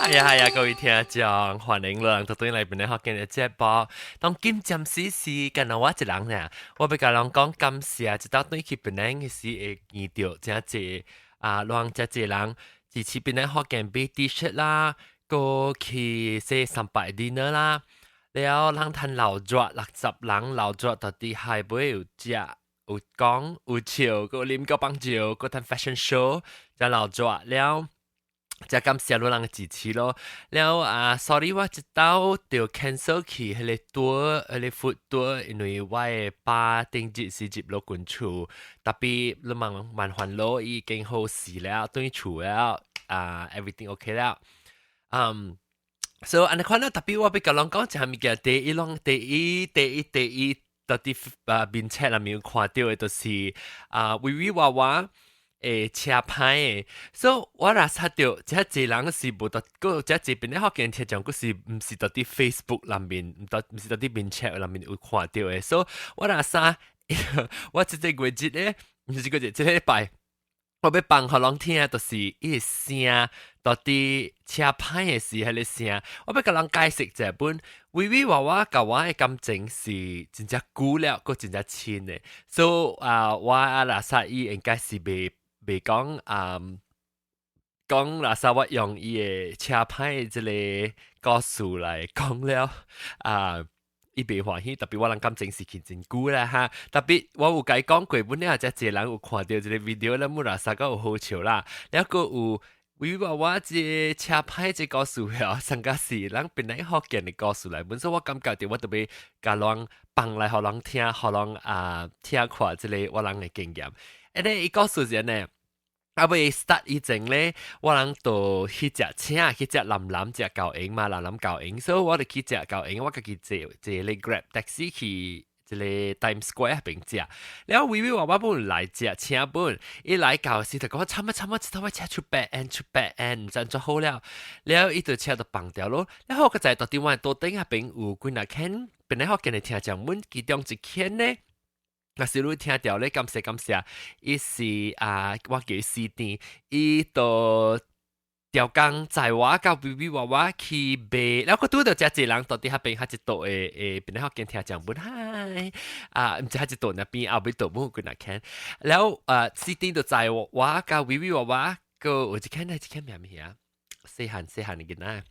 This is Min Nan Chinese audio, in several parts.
係啊係啊，各位聽眾，歡迎來到對來邊咧學見嘅節目。當今暫時是干焦我一人爾，我欲共人講感謝，一道轉去檳城時會見著誠濟啊，讓誠濟人支持檳城福建買 T-shirt 啦，閣去說300 dinner 啦，了人趁鬧熱60人鬧熱到佇海尾有食有講有笑，閣啉個放酒，閣趁 fashion show，誠鬧熱了。誠感謝你人的支持咯。了啊，sorry 我這晝著 cancel 去彼個 tour，彼個 food tour，因為我的爸頂日是入老君厝，tapi 你慢慢煩惱，已經好勢了，轉厝了，啊，everything OK 了。嗯，所以按呢款啦，tapi 我欲共人講一項物件，第一攏第一第一第一，佇佇啊面冊內面有看著的，就是啊，微微娃娃會車歹的，所以我若察著，遮濟人是無佇，閣遮濟邊咧福建聽眾，閣是毋是佇佇 Facebook 內面，毋佇毋是佇佇面冊內面有看著的，所以我若啥，我這個月日咧，毋是這個月，這禮拜，我欲放予人聽，就是伊的聲，到底車歹的時彼个聲，我欲共人解釋者本，微微娃娃佮我的感情是真正久了，閣真正親的，所以啊，我啊若啥伊應該是袂。袂講啊，講若啥我用伊的車歹這個故事來講了啊，伊袂歡喜，tapi 我人感情是真久啦哈。tapi 我有共伊講過，本了遮濟人有看著這個 video 咧，姆若啥閣有好笑啦。了閣有為我我這個車歹這個故事哦，上個是咱檳城福建的故事來，本身我感覺著我特別共人放來予人聽，予人啊聽看這個我人的經驗。欸咧，伊故事是按呢？啊，未 start 以前咧，我人就去食車，去食南南食狗營嘛，南南狗營，所以我就去食狗營，我家己坐坐咧 Grab taxi 去這個 Times Square 彼邊食。了微微娃娃本來食車本，伊來到時就講慘啊慘啊，這頭我車出 bad end 出 bad end，毋知按怎好了。了伊就車就放掉咯。了後個在到佇我桌頂彼邊有幾若間，檳城福建的聽眾們，其中一間呢。若是你聽著咧，感謝感謝，伊是啊，我叫伊死甜，伊就調工載我佮微微娃娃去買，了閣拄著誠濟人佇彼邊較一桌的的檳城福建聽眾們嗨，啊，毋知較一桌那邊後尾倒無幾若間，了啊，死甜就載我佮微微娃娃，閣有一間咧，一間名物啊，細漢細漢的囡仔，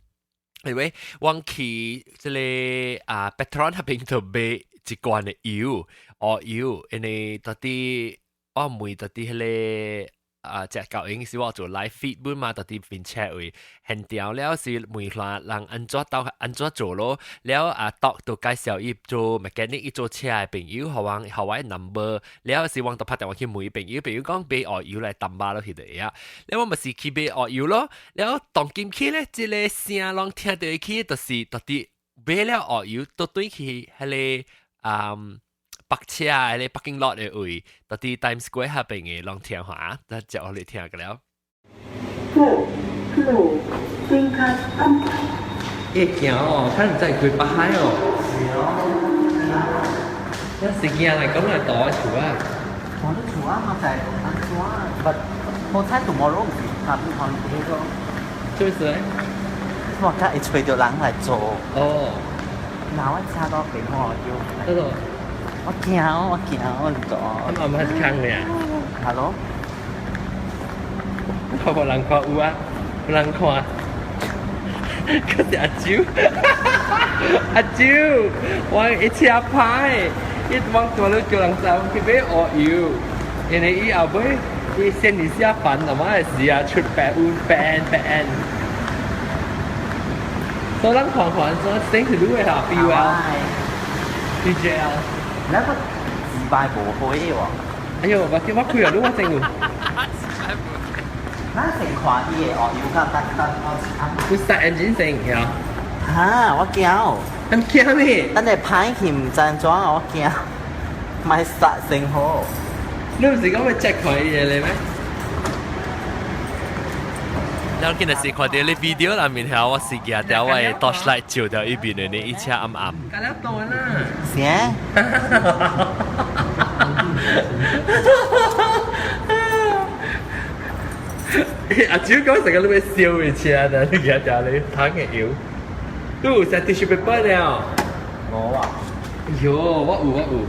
因為我去這個啊 Petron 彼邊就買一罐的油，哦油，因為到底我問到底彼個啊，食狗營時我做 live feed 本嘛，到底邊車位現場了是問看人按怎到按怎做咯，了啊，當就介紹伊做 mechanic 伊做車的朋友，予我予我 number，了時我就拍電話去問朋友，朋友講買學油來淡巴落去就會啊，了我嘛是去買學油咯，了當今去咧，這個聲攏聽著去，就是到底買了學油，倒轉去彼個啊。泊車啊，彼個 parking lot 的位，到佇 Times Square 彼邊的攏聽下，咱接落來聽個了。 Fourth floor, tingkat empat. 會驚哦，可能在開北海哦。一時間來講來倒厝啊。我都厝啊，我就係安怎，but 好彩 tomorrow 毋是 public holiday 咯。做咩事咧？我較會揣著人來做。哦。嗱，我車到俾我要。嗰度。我驚我驚我唔做。咁啱啱係坑嘅啊？Hello。我無人看有啊，有人看。嗰是阿舅，阿舅，我一車歹，伊往大路叫人走去買學油，因為伊後尾伊先一下煩，阿媽的時啊出 bad bad bad。所以咱看看說，先是你的哈，B L、B J L。那個自拜無開喎。哎呦，我叫我開啊，你我真有。咱先看伊的哦，油甲等等我佢 start engine 先呀。哈，我驚。咁驚咩？等下歹去毋知按怎，我驚。莫殺先好。你毋是講欲 check 看伊的咧咩？然後今日是看著你 video 內面遐，我是舉著我的 torchlight 照著伊邊的呢，伊車暗暗。隔了多啦。啥？阿蕉講成個你會燒嘅車呢，你記得你糖嘅油。你有食 tissue paper 了？我啊，哎呦，我有我有。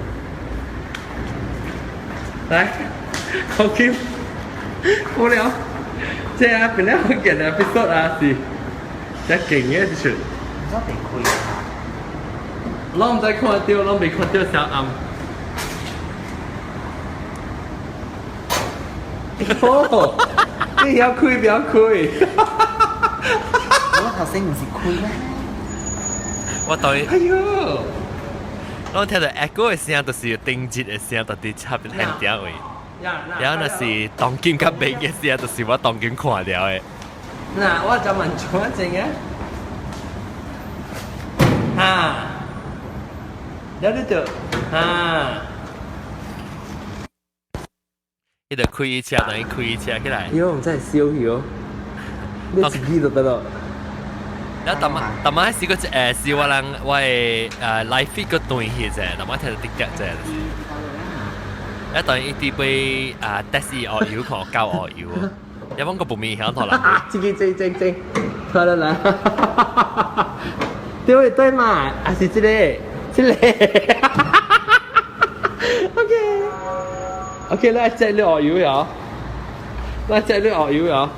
來，好 Q，好了。這啊，本來我見的 episode 啊是，這勁嘅就是。我被開啊！攏毋知看著，攏未看著小暗。哦，你曉開不曉開？我頭先唔是開咩？我對，哎呦，我聽到 echo 的聲，就是有定節的聲，特別插喺現位。然後若是當今較明的聲，就是我當今看著的。嗱，我就問咗一陣啊。哈，有呢度，哈，伊就開車，等於開車起來。喲，唔真係燒去哦，你自己就得咯。然後逐擺逐擺試過試我人我的live feed 個斷去者，逐擺聽到滴滴者。一當伊啲被啊 test 伊學油看夠學油，有冇個不明顯頭人？這個這這這，出來啦！對對嘛，還是這個這個。OK OK，來這你學油了，來這你學油了。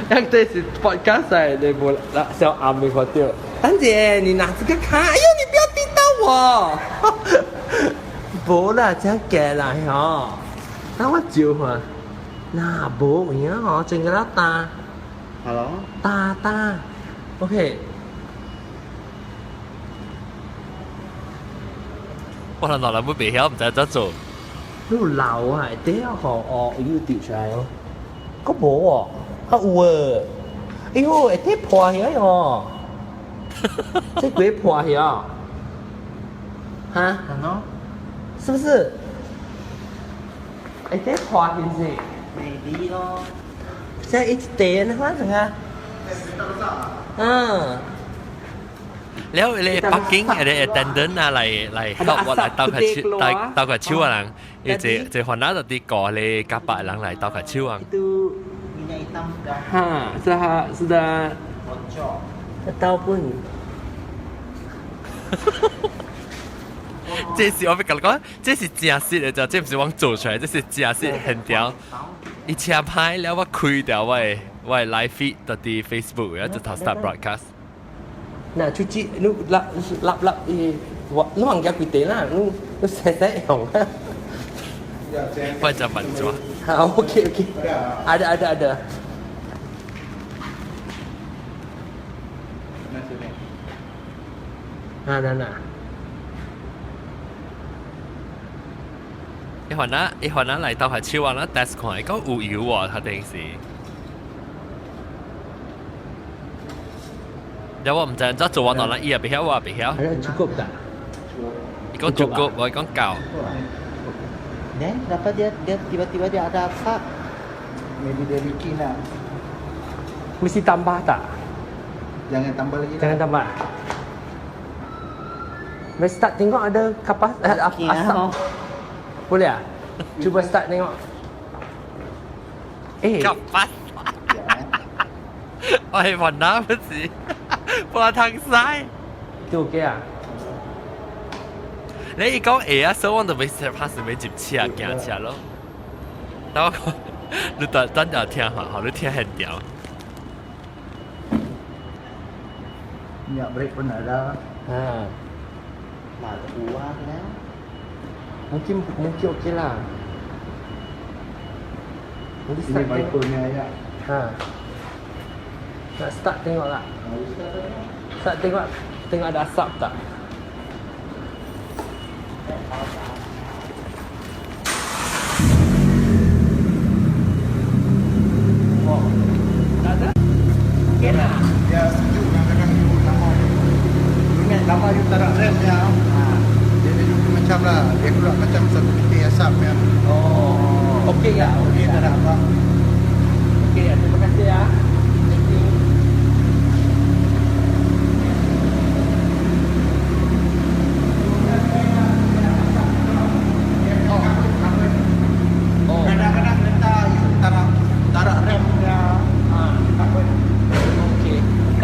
一這是 podcast 嚟，你無啦小暗沒看到。丹姐，你拿這個看，哎呦，你不要滴到我。無啦，這假啦吼。那我照看，那無有影吼，整個啦大。 Hello。大大，OK。我諗落來會袂曉，毋知怎做。你有老啊？底下吼哦，有掉出來哦。閣無哦，啊有啊。哎呦，會底破起來哦。這鬼破起啊！哈？是不是？會底破是不是？Maybe 咯。這一點反正啊。嗯。了，你北京嗰啲等等啊，嚟嚟合我來鬥佢手，鬥鬥佢手啊人，伊這這煩惱就啲個咧夾白人來鬥佢手啊。 Itu minyak hitam dah. 哈，sudah sudah. Bocor. Ataupun. 這是我欲共你講，這是真實的，就這毋是我做出來，這是真實現條。伊車歹了，我開掉我的 live feed 到佇 Facebook，然後就頭 start broadcast。 Nah, cuci lu lap lap lap eh, lu anggap kita lah, lu lu saya用。我就問咗。好，OK OK。Ada ada ada。啊，嗱嗱。伊番仔伊番仔來鬥下手啊，咱 test 看，伊講有油喎，確定是。有我毋知怎做完啦，伊也袂曉，我也袂曉。 Ada cukup tak? 伊講 cukup，我講夠。 Then kenapa dia dia tiba-tiba dia ada asap? Maybe dia leaking lah. Mesti tambah tak? Jangan tambah lagi. Jangan tambah. Mesti start tengok ada kapas okay, asap. Oh. Boleh ah? Cuba start tengok. Eh. Kapas. 我係雲南不是，我通使。都 OK 啊？你一講會啊，所以我就未拍是未入車行車咯。但我講，你等等下聽下，好，你聽現條。 Minyak brake pun ada. Ha. Lah, uang lah. Mungkin mungkin okey lah. Nanti Ini start tengok. wiper ni ayat. Ha. Nak start tengok tak? Start tengok tengok ada asap tak? Oh. Tak ada? Okey lah. Dia sejuk kadang-kadang you lama. Ingat lama you tarik rem dia. Ha. Dia dia juga macam lah. Dia keluar macam satu titik asap yang. Oh. Okey tak? Okey tak ada apa. Okey, terima kasih ya. Thank you. Oh. Kadang-kadang kereta you tarik tarik rem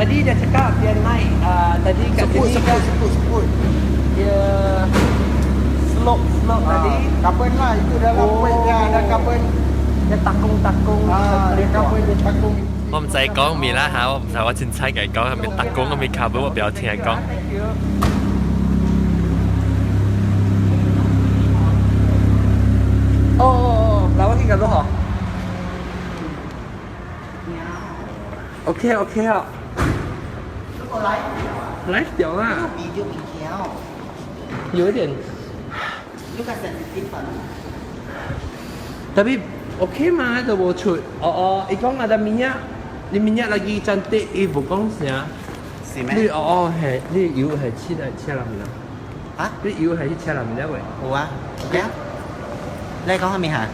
Tadi dia cakap dia naik tadi kat Sebut, sini sebut, kan sebut, sebut. Dia slope slope Ah, tadi. Carbon lah, itu dalam Oh. oh. Dia ada carbon. Dia takung-takung. Ah, dia carbon, dia takung. 我毋知講咩啦嚇，我毋知我凊彩共講係咪特工，係咪卡本，我不要聽講。 Thank you. 哦哦哦，來我去個錄嗬。OK OK 啊。來掉啦。 Video 物件。有一點。你較 sensitive 啊？ Tapi okey mah tu bo cut. Oh oh, 伊講 ada minyak, 你 minyak lagi cantik, 伊無講啥。是咩？你哦哦係，你油係切來車內面啊？啊？你油係去車內面喂？有啊，OK 啊。你講啥物嚇？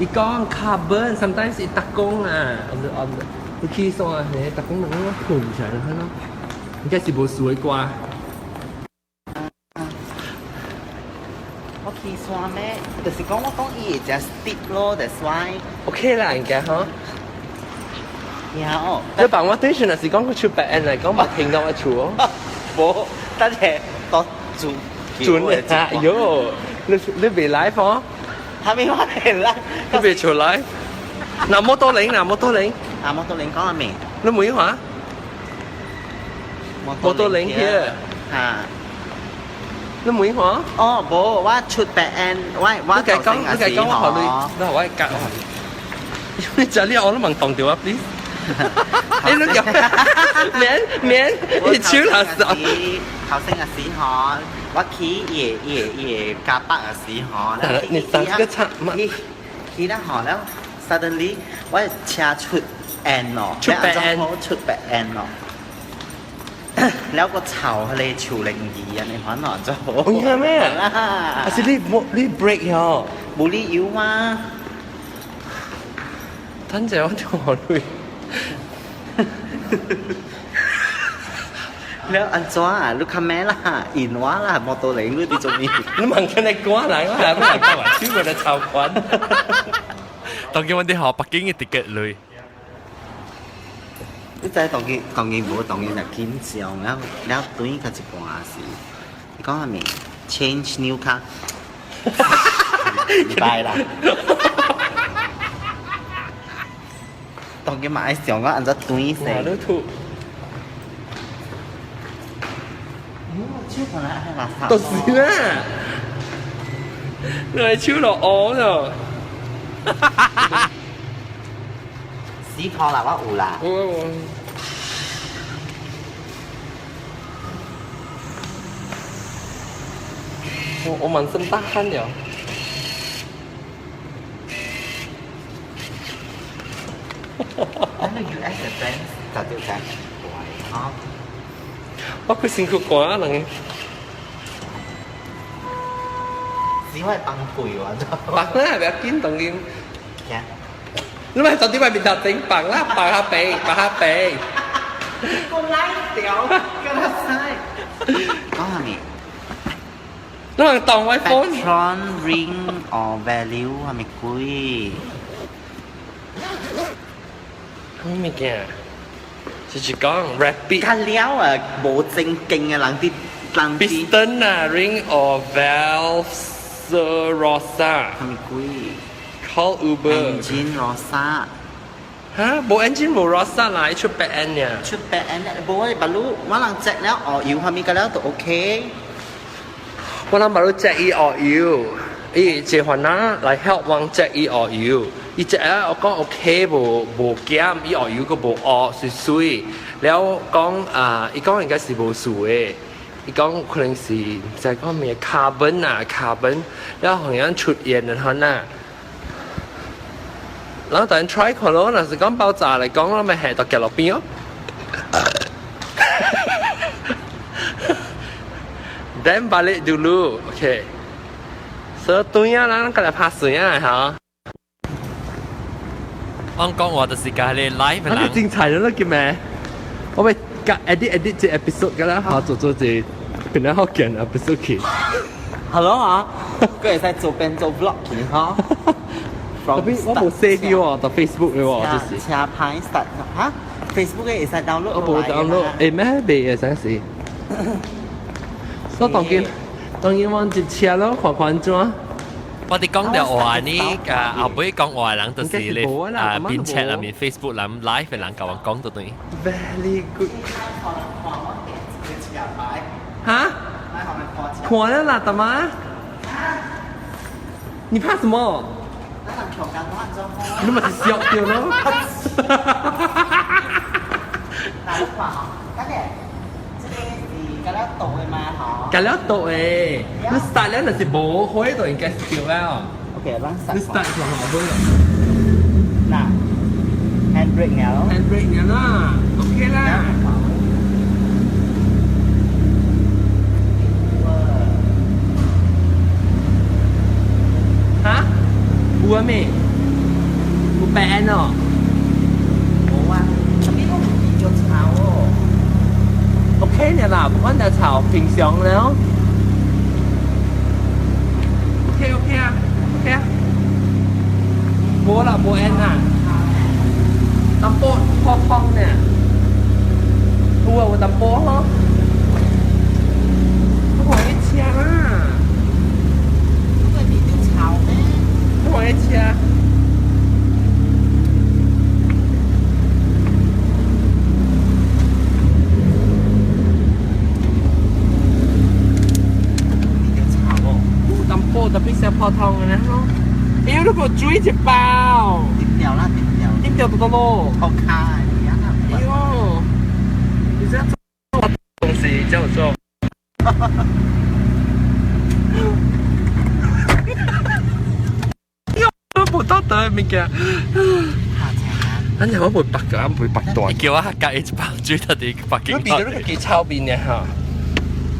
伊講 carbon sometimes 伊逐工啊，on the on the，你去煞係逐工能夠噴起來，你看咯，應該是無事的啩。我起山咩？就是講我講伊會食 stick 咯，that's why。 OK 啦，應該嗬。然後，你幫我對上若是講佢出白眼嚟講，冇聽到我厝哦。無，等下多做準啊！喲，你你未來嗬？係咪我嚟啦？你未出來？嗱，摩多零，嗱摩多零。啊，摩多零講下未？你冇話？摩多零 here。嚇。你冇話？哦，無，我出白眼，我我你講，你講我學你，你學我教我。你這裡我都問當掉啊，please。你都有免免，你手老師。頭先嘅時候，我去伊伊伊加北嘅時候，你三個差乜？去了後了，suddenly 我車出 N 咯，出白 N，出白 N 咯。了個巢係潮靈兒啊，你可能就好。係咩？啦，啊是你冇你 break 喲，冇理由嘛。等陣我就學你。了按怎啊？你看咩啦？引我啦，摩托零你伫做咩？你問緊你歌嚟，我係乜嚟講話？超過你臭棍。當叫我啲學北京嘅 ticket 類。你知當佢當佢無當佢就緊張，了了對佢一半是，你講啥物？Change new car。唔拜啦。當佢嘛愛想我按怎對勢？我都吐。手本來愛垃圾。就是啦，你係手落烏咯。死拖啦，我有啦。我我滿身大汗了。咱個 US 的 brand 就對真貴吼。我佢辛苦寒人。只會崩潰喎，崩啦，不要緊，當然。你咪早啲外面頭整崩啦，崩下鼻，崩下鼻。我來掉，跟他塞。講下咪？你咪當我 phone。 Patron ring or value 係咪貴？咩物件？就是講 rapid。較了啊，無正經嘅人啲人啲。 Piston 啊，ring or valve rosa。係咪貴？Call Uber。 Engine rosa。嚇，無 engine 無 rosa 啦，伊出白 N 呀。出白 N，無我把路，我人 check 了哦，油係咪個了都 OK。我人把路 check 伊哦油，伊這番仔來 help 我 check 伊哦油，伊 check 啊，我講 OK 無無減，伊哦油閣無烏水水，了講啊，伊講應該是無事的，伊講可能是毋知講咩 carbon 啊 carbon，了好像出現了吼呐。然後等 try 看咯，若是講爆炸來講，我咪下到腳落邊哦。Then balik dulu, okay. So 對啊，咱過來拍水啊，嚇。我講話就是講你 live 啦。精彩了，叫咩？我咪夾 edit edit 這 episode 㗎啦，嚇做做這變得好勁 episode 去。 Hello 啊，佢會使做邊做 vlog 去吼。特別我冇 save 喎，到 Facebook 嘅喎，就是。車牌 start 嚇， Facebook 嘅會使 download。我無 download，會咩？袂會使是。所以當今當今我一車咯，看看怎。我哋講到話呢，啊後尾講話人就是你啊邊 chat 入面 Facebook 人 live 嘅人教我講到對。 Very good。哈？看了啦，大媽。你怕什麼？你咪是笑掉咯。嗱，你看吼，等下，這個是甲了倒的嘛吼？甲了倒的，你 start 了就是無火就應該是對了。 OK，咱你 start 上好火了。嗱，handbrake 了。 handbrake 了啦，OK 啦。哈？有啊咩？有白哦。無啊，這邊攏有臭哦。 OK 了啦，不管在炒平常了。OK OK 啊，OK 啊。無啦，無煙啦。淡薄破風呢？有啊，有淡薄吼。我看一車啦。我變到臭咩？我看一車。有淡薄特別小泡湯的呢咯。哎呦，你給我煮一包。點掉啦，點掉。點掉多咯。好卡你啊！哎呦，你這樣做東西叫做。我無道德的物件。咱我袂白㗎，袂白斷。你叫我加一包水到底北京。你變咗個幾臭面嘅嚇。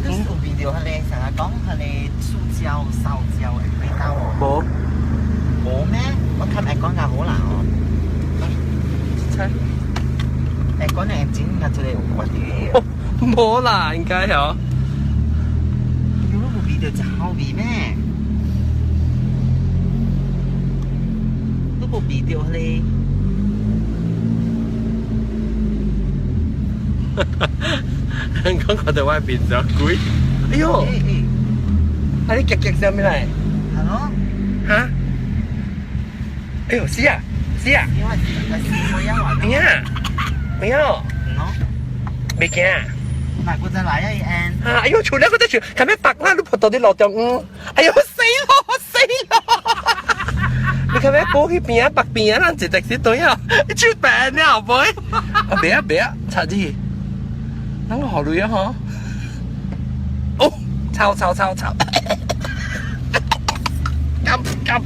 你有聞到彼個成日講彼個塑膠、燒焦的味道無？無。無咩？我看會講較好啦哦。猜。會講的真較這個有關係。無啦，應該哦。你無聞到真好味咩？你無聞到彼個？講看到我面上鬼，哎呦！啊你夾夾啥物來？Hello？哈？哎呦，死啊死啊！咩啊？咩啊？未驚啊？嗱，我再來一按。啊！哎呦，出來我再去，前面白啦，你撲到啲路中央，哎呦，死咯死咯！你看咩？過去邊啊，白邊啊，咱一直是對啊，你出病了妹！啊，別啊別啊，插字。咱個好累啊嗬！哦，臭臭臭臭！撳撳，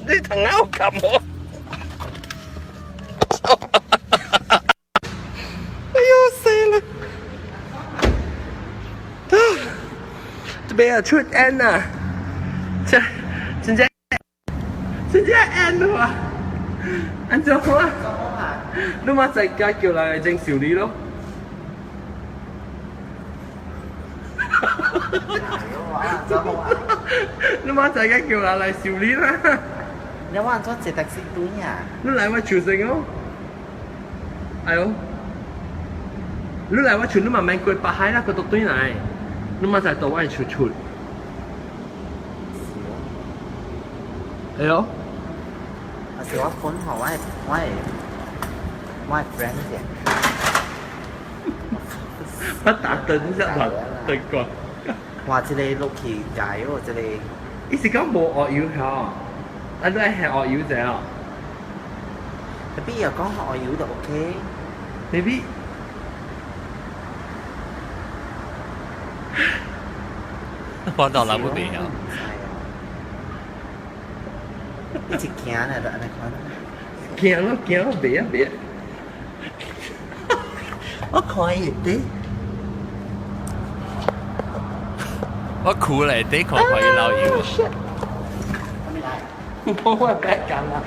你同我撳我！哎呦死啦！這邊啊出 N 啊，這真正真正 N 啊！按怎啊？你嘛在家叫人來整修理咯？你嘛在家叫人來修理啦？你話做坐的士對呀？你來我厝先哦。哎呦，你來我厝，你慢慢過北海啦，佢都對來。你嘛在到我厝出。哎呦，啊是我本學我 friend 嘅。我打燈一下燈光。哇！這個落去解哦，這個。伊是講無學油吼，啊你愛下學油者哦。特別又講學油就 OK。 Maybe。我到啦不袂曉。一直行呢，就按呢款。行咯行咯，袂啊袂啊。我看伊啲。我哭咧，得看看伊老油。我我白講啦。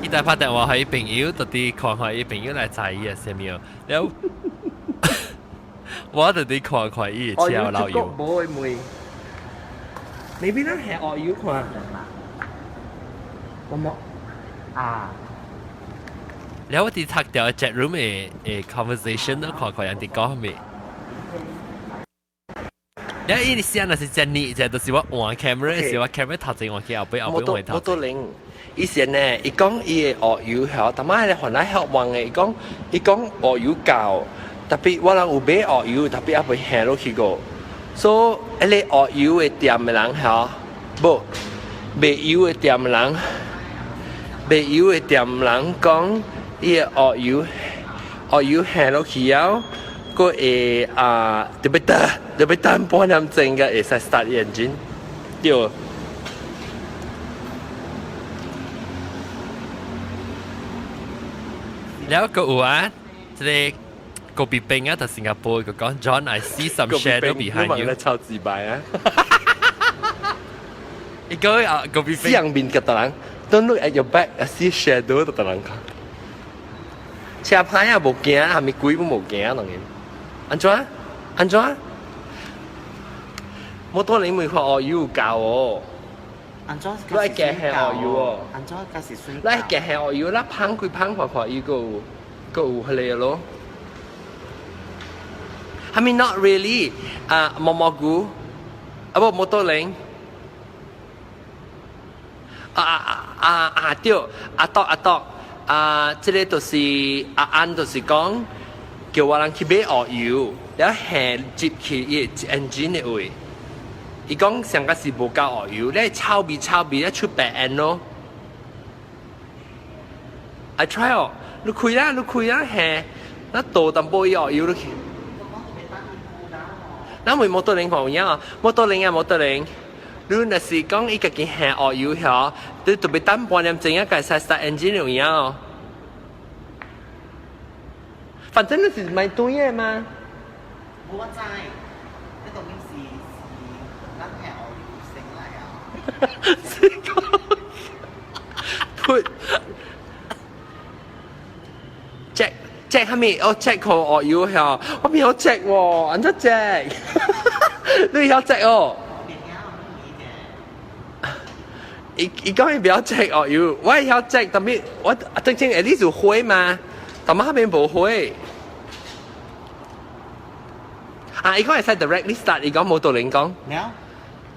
伊台拍電話予伊朋友，到底看看伊朋友來載伊啊啥物？了，我就得看看伊的車老油。無會問。你邊咱係學油看？我冇。啊。了我佇讀掉 chat room 的 conversation 都看看人哋講咩。了伊啲聲若是真膩，就就是我換 camera 時，我 camera 頭前換去後背，後背換頭。摩托零，以前呢，伊講伊的學油曉，但係咧還來學問的，伊講伊講學油夠，特別我人有買學油，特別還未下落去過。所以，彼個學油的店的人曉，無賣油的店的人，賣油的店人講，伊的學油學油下落去了，閣會啊，特別等，特別等半點鐘才會使 start engine，對。了個有啊，這個隔壁邊啊，在新加坡個講 John，I see some shadow behind you。超自白啊！伊講啊，隔壁邊。四面個人，Don't look at your back，I see shadow 個人講。車牌也無驚，係咪鬼都無驚當然。按怎？按怎？摩托你沒看哦，有教哦。安怎？你愛加下學油哦。安怎？加是水。你愛加下學油，咱芳幾芳看看，伊閣有閣有彼個咯。I mean not really 啊，毛毛菇，啊無摩托輪。啊啊啊啊對，阿篤阿篤，啊，這個就是阿安，就是講叫我人去買學油，了下接去伊個 engine 的位。伊講上個是無夠學油，你臭味臭味，咧出白煙咯。I try 哦，你開啦，你開啦，下，那倒淡薄伊學油落去。咱為摩托輪看有影哦，摩托輪啊摩托輪，你若是講伊家己下學油曉，你特別等半點鐘啊，會使 start engine 有影哦。反正你是買對的嘛。我知，你當然是是咱係學油先來啊。是講 put check check 啥物？哦 check 看學油曉，我未曉 check 喎，按怎 check？你曉 check 哦？伊伊講伊不曉 check 學油，我會曉 check，但係我正正 at least 有火嘛，但係那邊無火。啊！伊講會使 directly start，伊講無道理講。咩啊？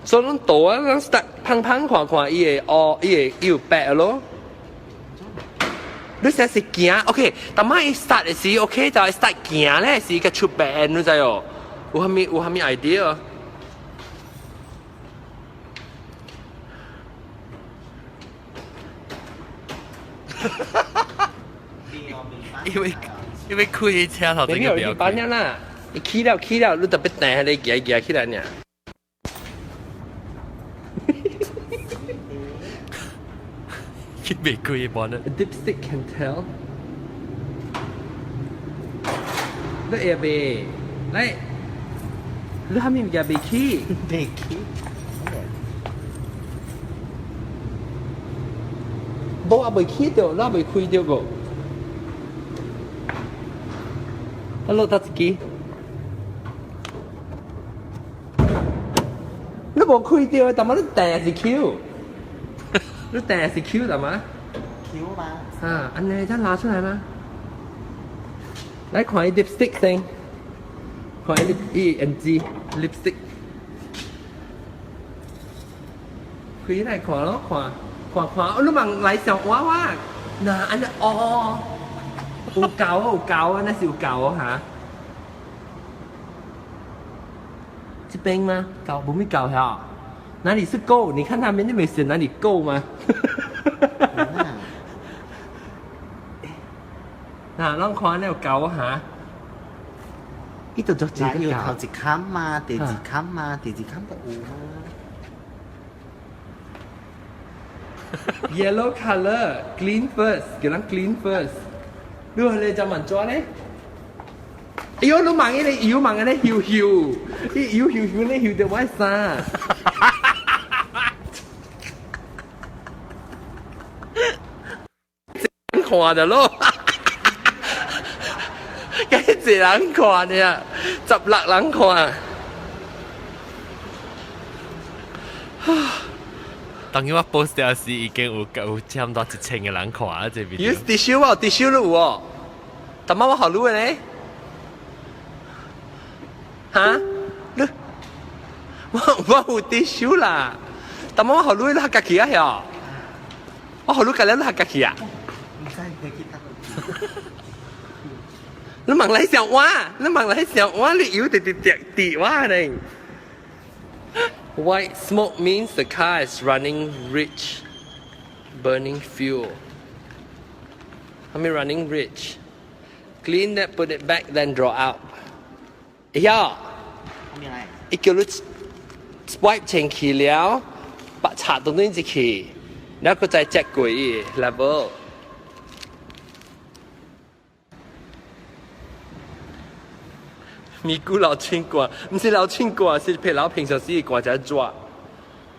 所以攏倒啊，攏 start 芳芳看看，伊會哦，伊會伊有白咯。你先是行，OK，但係伊 start 的時，OK，就係 start 行咧，是個出白，你知哦？有啥物有啥物 idea？因為因為開車頭這個比較貴。啦，伊起了起了，你特別彈你行行起來爾。佢未開半呢。 A dipstick can tell。你會未？來，你啥物物件未起？未起。無啊，未起著，咱未開著個。啊，落得一支。你無開著，但嘛你彈是 Q，你彈是 Q 的嗎？Q 嗎？啊，按呢，這樣拉出來嗎？來看伊 lipstick 先，看伊 lip E N G lipstick，開來看咯，看看看，哦，你問來小娃娃，那按呢哦，有夠有夠啊，那是有夠哈。這邊嗎？夠，無咪夠哈？哪裡是夠？你看他們那邊寫哪裡夠嗎？嗱，咱看你有夠哈？伊就做這個有頭一坎嘛，第二坎嘛，第二坎就有嘛。 Yellow color, clean first，叫人 clean first。你話你就問咗咧？哎呦，你問伊咧，油問伊咧，油油，伊油油油咧，油到我衫。看著咯，該一人看爾， 16人看。當然我 post 掉時已經有差唔多1000個人看啊！這 video。有 tissue 哦，tissue 都有哦。但媽我好滷的呢？哈？你我有 tissue 啦。但媽我好滷你客家去啊？我好滷隔了你客家去啊？唔使佢其他。你問來想我，你問來想我，你有滴滴滴滴我呢？White smoke means the car is running rich, burning fuel. I mean running rich. Clean that, put it back, then draw out. 呀，咩嚟？伊叫你 wipe 清氣了，把擦到轉入去，然後再 check 過伊 level。咪咕老清罐，毋是老清罐，是譬老平常時罐只抓。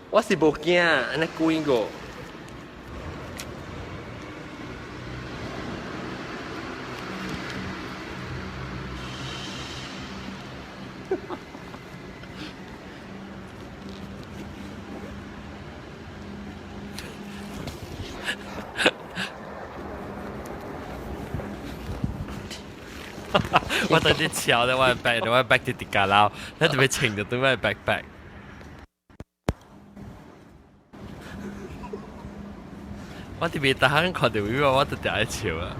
我是無驚，按呢滾過。我等啲笑咧，我 back，我 back 啲跌架撈，你特別情就對我 backpack。我特別得閒看到佢，我就掉一笑啊！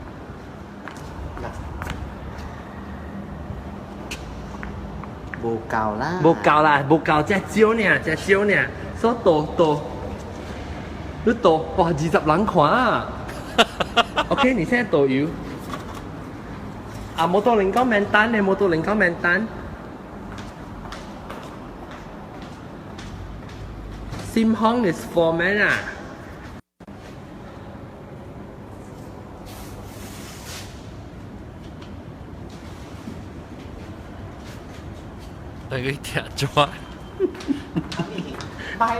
無夠啦，無夠啦，無夠，真少呢，真少呢，所多多，你倒哇20人看啊！OK，你現在倒油。啊，摩托零講免單咧，摩托零講免單。Sim Hong is foreman 啊。那個聽抓。拜，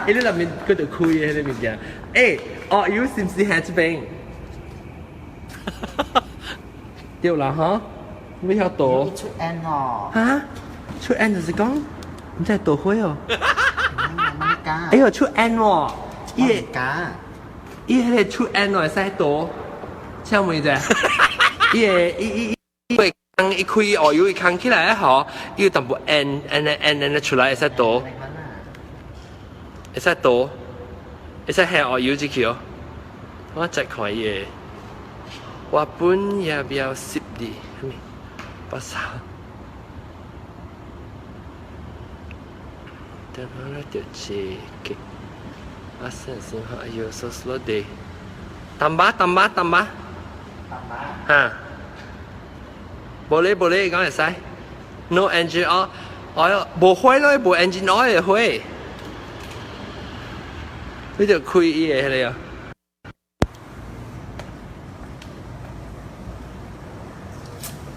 欸，你那邊佢就開嘅那物件。欸，哦，有是唔是喺這邊？對啦，哈，你曉倒？出 N 哦。哈？出 N 就是講，你真係倒火哦。哎呦，出 N 喎！伊個，伊迄個出 N 哦，會使倒，請問者？伊個伊伊伊會空一開哦，有伊空起來吼，伊有淡薄 N N N N 出來會使倒，會使倒，會使下哦油入去哦。我再看伊個，我本也不要濕哩，啥物？八三。等下咧就這個。阿先生，哎呦，so slow day。淡巴淡巴淡巴。淡巴。哈。無咧無咧，講會使。No engine oil，哎呦，無火咯，無 engine oil 會火。你就開伊個彼個啊。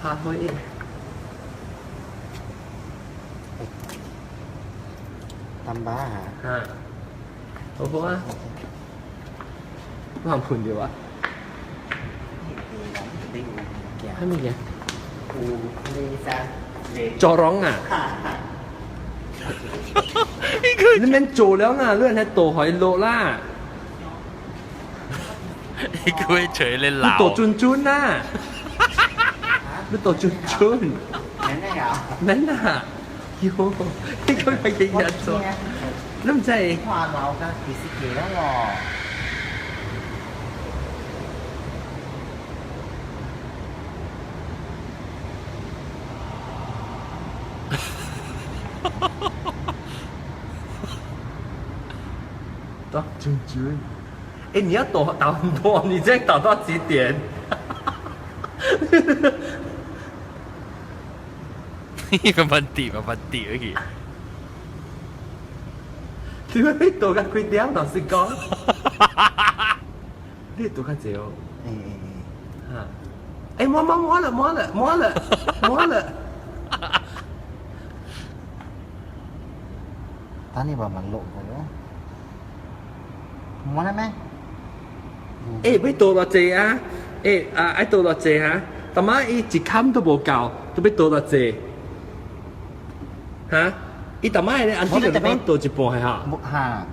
拍火。淡巴啊。哈。好好啊。我盤掉啊。係乜嘢？做廊啊！你免做了啊！你係倒海落啦！你佢會隨你鬧。你倒轉轉啦！你倒轉轉。免啊！免啊！喲，呢個係幾日做？你唔知？話鬧㗎，其實幾啦喎。倒轉轉，欸，你要倒倒很多，你這樣倒到幾點？慢慢跌，慢慢跌而已。點解你倒到幾點？老實講，你倒較濟哦。嚇！欸，摸摸摸了摸了摸了摸了。等你慢慢落個咯。摸啦咩？欸，欲倒偌濟啊？欸，啊，愛倒偌濟啊？但媽伊一坎都無夠，都欲倒偌濟。哈？伊逐擺咧，安怎就講倒一半係哈？無哈。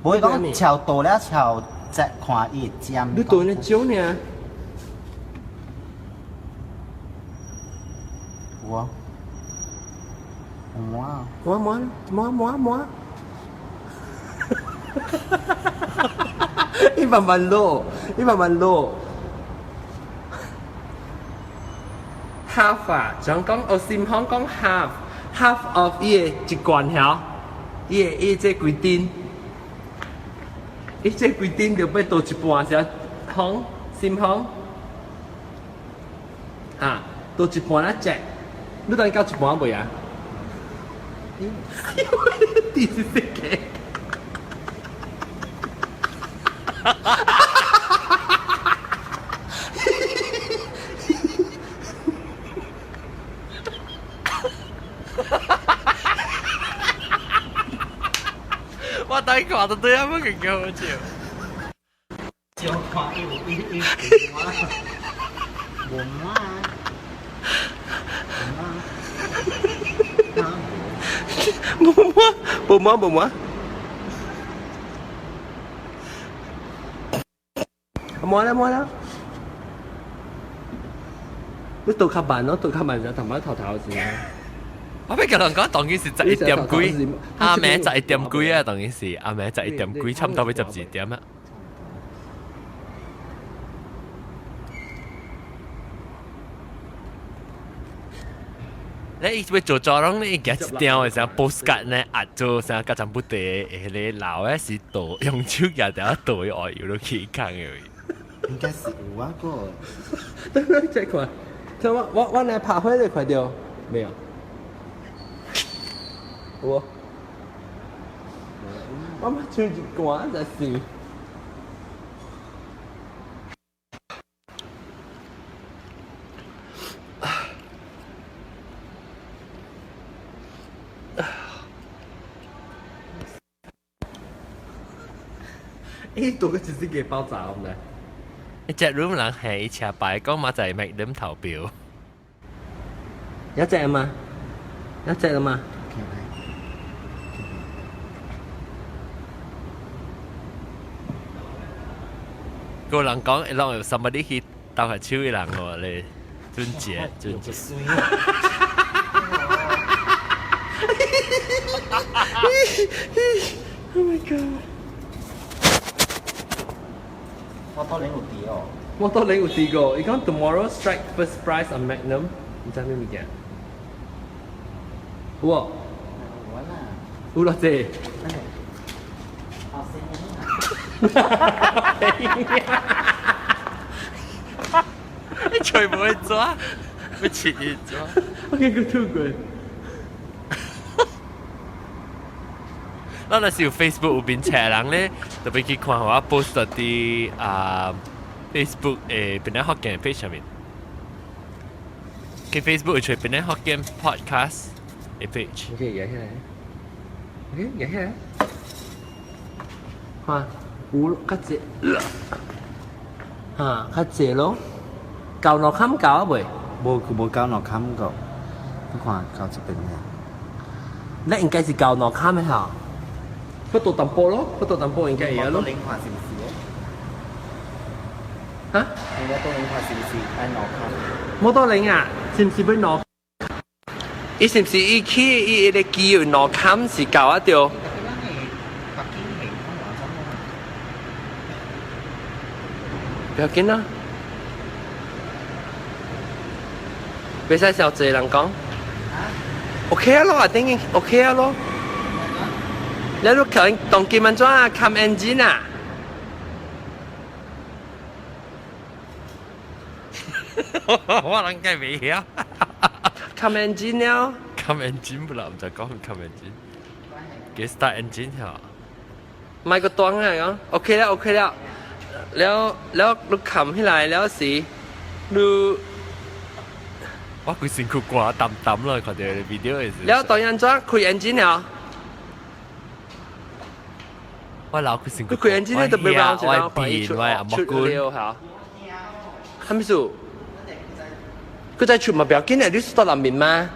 無講超倒了超再看伊尖。你倒呢少呢？有啊。有啊。摸摸摸摸摸。伊慢慢落，伊慢慢落。half 啊，像講我心香講 half half of 伊的一罐曉，伊的伊這規鋛，伊這規鋛就欲倒一半時，香心香，啊，倒一半啦隻，你等到一半未啊？第四個。我等看到對啊，乜嘢叫好笑？少看伊有伊伊無嘛，無嘛，無嘛，無嘛，無嘛。摸啦摸啦，你倒較慢咯，倒較慢就頭先頭頭先。我欲共人講，當今是11點幾，阿暝11點幾啊，當今是阿暝十一點幾，差唔多欲12點啊。你伊欲做做攏，你夾一張的啥 postcard 呢？壓做啥甲全部地彼个老的是倒用手舉著倒去外油落去空的。應該是有啊個。等等再看，聽我我我來拍火你看著沒有？有。我目睭一寒就是。欸，多個只是給爆炸，毋知？一隻 room 人係伊車牌講嘛，就係麥點投票。一隻嘛？一隻啦嘛？個人講，攏有 somebody 去鬥下手的人喎，你尊傑尊傑。 Oh my god！我到你有滴哦。我到你有滴過，伊講 tomorrow strike first prize on Magnum，你知咩物件？有無？有啦。有偌濟？好聲你全部會抓，欲切伊抓。我見佢吐過。咱若是有 Facebook 有面冊人咧，特別去看我 post 佇啊 Facebook 的檳城福建 page 上面。去 Facebook 會揣檳城福建 podcast 的 page。 OK，舉起來。OK，舉起來。看，有較濟，哈，較濟咯。夠兩坎夠啊未？無無夠兩坎個，你看夠這邊嘅。那應該是夠兩坎的哈。不多淡薄咯，不多淡薄應該會咯。你看是毋是？哈？你摩托輪看是毋是愛兩坎？摩托輪啊，是毋是欲兩？伊是毋是伊去伊彼個機有兩坎是夠啊對？不要緊啦，袂使傷濟人講。OK 啊咯，啊等於 OK 啊咯。你都可能當今按怎啊？冚 engine 啊？我諗計未曉。冚 engine 了。冚 engine 不啦，毋知講冚 engine。給 start engine 嚇。莫閣斷啊！講 OK 了，OK 了。了了，你冚起來了時，你我規身軀寒澹澹啦，看著 video 的時。了當按怎開 engine 了？我老規身軀。你開 engine 你就袂讓我變，我阿木棍。嚇。係咪數？佢在出嘛，不要緊啊！你是到南面嗎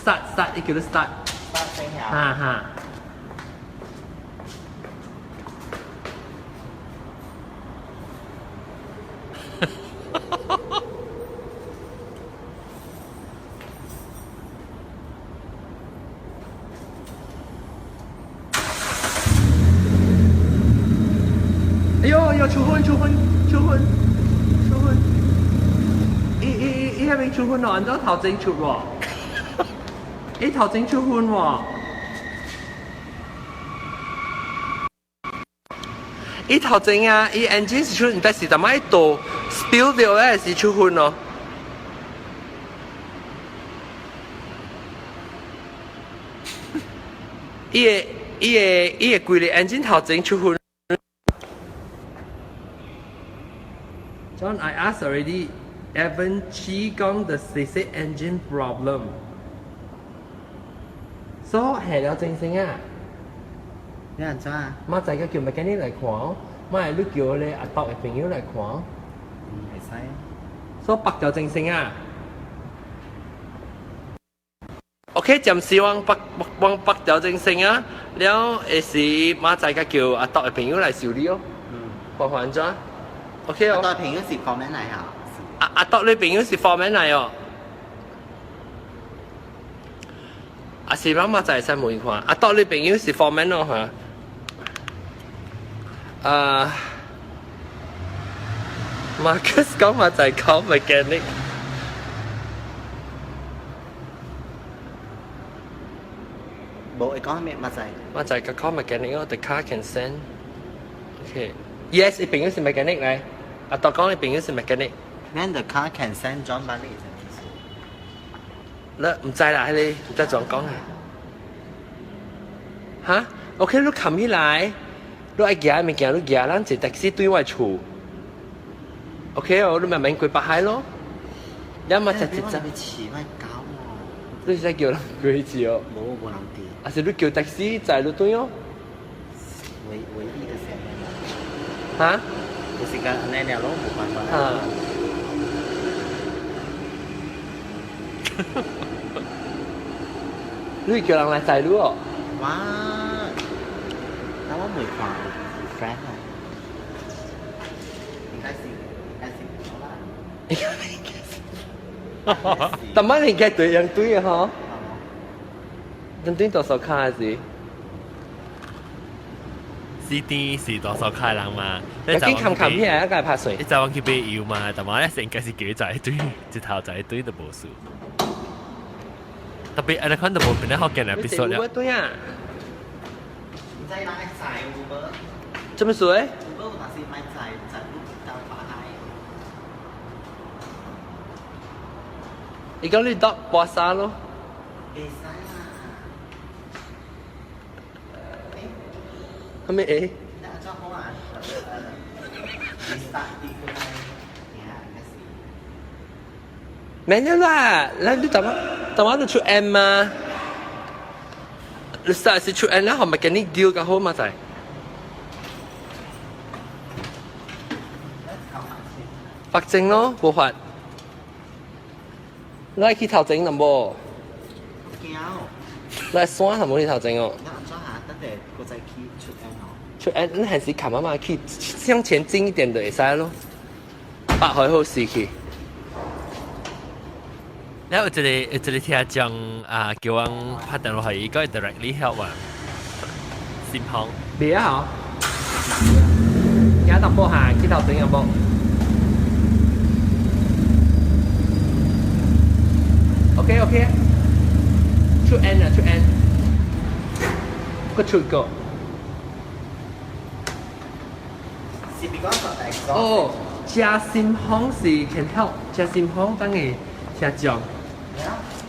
？Start start，伊叫你 start。哈哈。哎呦呦，出汗出汗出汗出汗！伊伊伊伊係咪出汗咯？按怎頭前出喎？伊頭前出汗喎？伊頭前啊，伊 engine 是出，但是淡仔倒 spill 掉咧是出汗咯。伊個伊個伊個規個 engine 頭前出汗。John, I asked already. Evan Chi 講 the they say engine problem. So 係了正聲啊！你按怎啊？馬仔個叫 mechanic 來看，馬係你叫咧阿豆嘅朋友來看。嗯，會使。所以白條正聲啊！OK，暫時往北往北條正聲啊，了會時馬仔個叫阿豆嘅朋友來修理哦。嗯。看看按怎？OK 哦。阿豆朋友是 foreman 來嚇。阿阿豆你朋友是 foreman 來哦。阿是媽媽仔使問看，阿豆你朋友是 foreman 咯嚇。啊，Marcus 講嘛就係講 mechanic。無會講咩嘛就係。我就係講 mechanic 咯，the car can send。Okay。Yes，伊朋友是 mechanic 嚟。阿豆講伊朋友是 mechanic。 Then the car can send John Bali 是咩意思？你唔知啦，迄個唔知怎講啊。哈？OK，你冚起來，你愛行物件，你行，咱坐 taxi 對我厝。OK 哦，你慢慢過北海咯。你嘛食一隻。你飼我狗哦。你是叫人過去哦？無無人佇。還是你叫 taxi 載你轉哦？唯唯一的選擇。哈？就是講按呢爾咯，無辦法。哈。你叫人來載你哦？哇！那我未看 friend 啊，應該是應該是冇啦。應該是。但係應該對樣對嘅嗬。等對多少卡是？是啲是多數卡人嘛？你緊冚冚起來，一個拍水。你就往去買油嘛？但係咧成個是幾仔堆，一頭仔堆都無數。特別啊，你看到無邊咧學見嚟必須了。對啊。唔知人會載 Uber？做咩事咧？Uber 有當時買載載路到北海。伊講你搭巴沙咯。袂使啦。係咪會？你按怎好啊？你 start 啲過來，應該是。沒有啦，咱你怎麼怎麼你出 M 嘛？你 start 是出 M 啦，後咪跟你 deal 較好嘛仔。發證咯，無法。你愛去頭前淡無？驚。你山係無去頭前哦。你按怎啊？等下閣再去出 N 哦。出 N，你還是冚啊嘛去向前進一點就會使咯。北海好時去。แล้ว有一個有一個聽眾啊，叫阮拍電話，伊講 directly help 啊，心慌。袂啊嗬，行淡薄下，去頭前有無？OK OK，出 N 啊出 N，個出個。是比講說哦，食心慌是 can help，食心慌等於聽眾。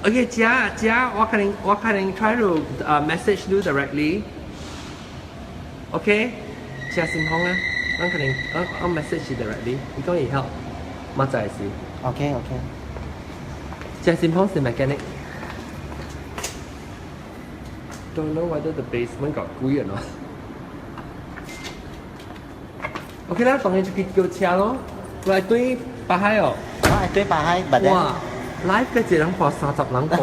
OK，食食，我可能我可能 try to message you directly。OK，食心慌啊，我可能我我 message directly，伊講會 help，嘛就係是。 OK OK。食心慌是 mechanic。Don't know whether the basement got 鬼 or not. OK 啦，當然就去叫車咯。來對巴海哦。我係對巴海，哇！live 嘅一人看30人看。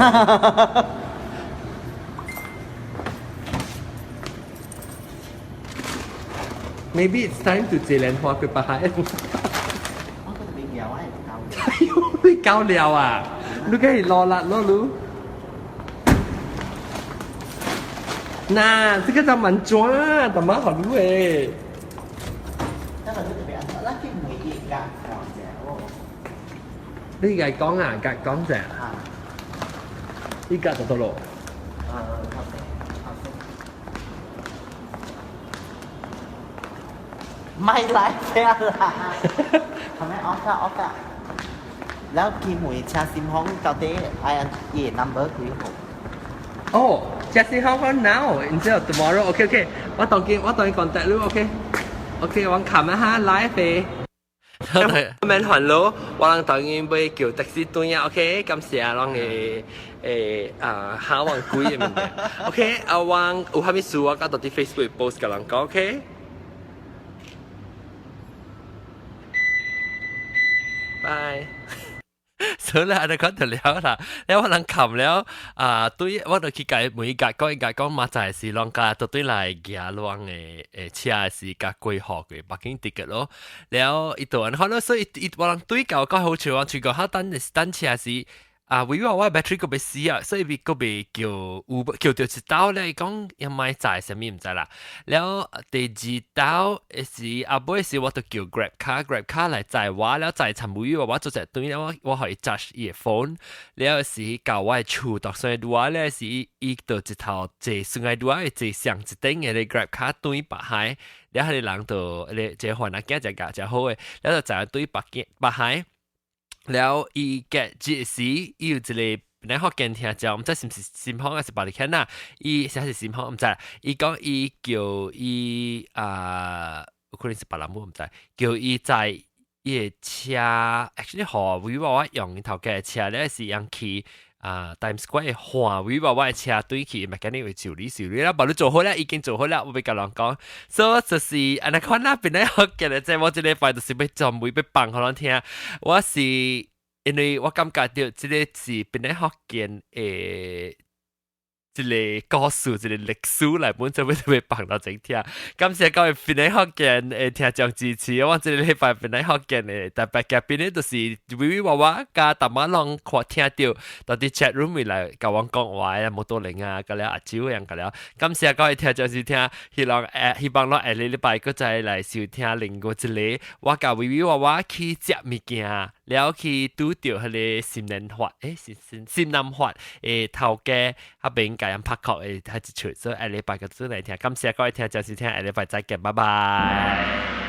Maybe it's time to 借蓮花去巴海。我個未了，我係夠。哎呦，你夠了啊！你梗係攞啦攞嚕。嗱，這個就蠻裝啊，但蠻好擼誒。你係講啊，夾講啫。依家就到咯。唔係來聽啦，係咪 off 啊 off 啊？แล้วกี่หมวยชาซิมห้อง到底哎呀 number 幾號？哦，車新行講 now instead of tomorrow。OK OK，我當見我當 contact 你 OK OK，我看一下 live 嘅。免煩惱，我人當然欲叫的士轉啊，OK，感謝攏嘅誒啊下網貴嘅物件，OK，啊我有啥物事我到佇 Facebook post 共人講，OK。拜。所以咧，我講就了啦，了我人冚了啊，對，我就去共每一格講一格講嘛，就係是攏共都對來行攏的誒車是共規劃嘅 parking ticket 咯。了伊就按呢款，所以伊我人對到講好笑，我試過他等等車時。啊，為我 battery 閣欲死啊，所以伊閣袂叫 Uber 叫著一兜咧，伊講要買載啥物毋知啦。了第二兜是後尾是我就叫 Grab car，Grab car 來載我，了載尋尾我做隻對了我我予伊 charge 伊的 phone，了是到我的厝度上拄仔咧是伊就一頭坐上來拄仔坐上一頂的 Grab car 轉北海，了彼個人就咧這番仔囝誠教誠好的，了就載對北京北海。了伊嘅這時，伊有一個本來福建聽眾，毋知是毋是新豐還是別裡啦。伊啥是新豐，毋知。伊講伊叫伊啊，有可能是別人毋知，叫伊載伊的車，actually 予威娃娃用伊頭家的車咧，是用去啊 Times Square 換威娃娃的車對去，mechanic 會修理修理啦，無你做好了，已經做好了，我欲共人講，所以就是按呢款啦，本來福建的節目這禮拜就是欲專門欲放予人聽，我是因為我感覺著這個是本來福建的一個故事，一個歷史來本就欲特別放到前聽。感謝各位本來福建的聽眾支持，我這個禮拜本來福建的特別嘉賓呢，就是威威娃娃佮大馬攏看聽著，到佇 chat room 裡來共阮講話啊，摩托鈴啊，佮了阿蕉樣佮了。感謝各位聽眾收聽，希望誒希望攏下個禮拜閣再來收聽另外一個，我佮威威娃娃去食物件，了去拄著彼個新年發，欸新新新南發的頭家，彼邊共人拍殼的彼一出，所以下禮拜閣轉來聽。感謝各位聽眾收聽，下禮拜再見，拜拜。